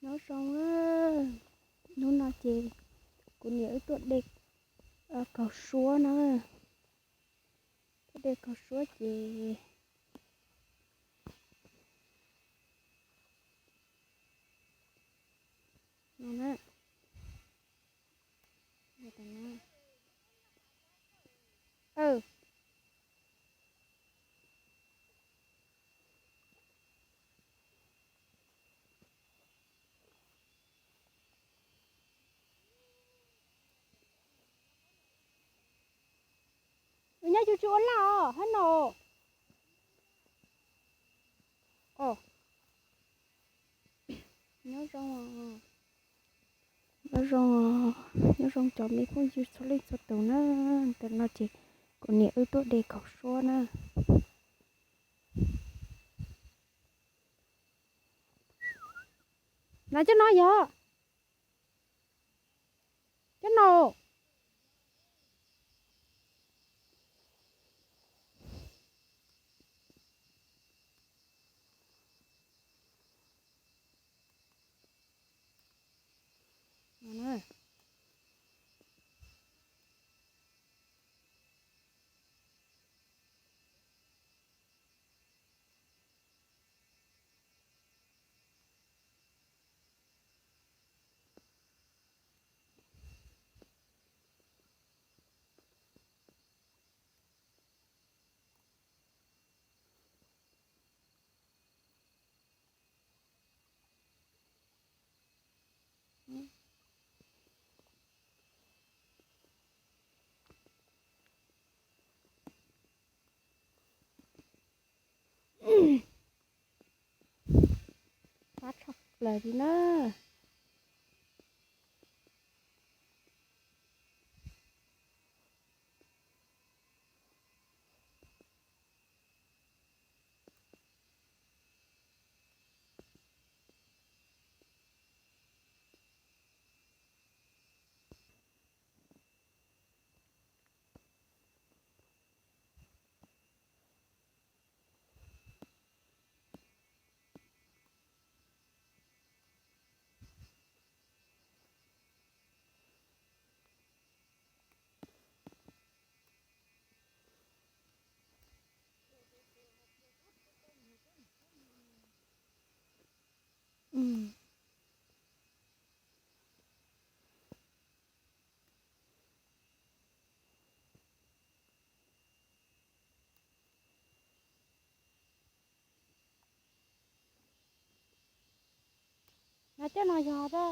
Nyob zoo na, hnub no ces kuv niam wb tuaj de kaus suab na, tuaj de kaus suab ces no na. Wb nyob tsis tsis ua laj os hab no. Nyob zoo, nyob zoo, nyob zoo cov me phooj ywg txhua leej txhua tus na. Ntawm no ces kuv niam wb tuaj de kaus suab na. Na cov no yog, cov no. Qab tshaj plaws li na. No coj no yog a.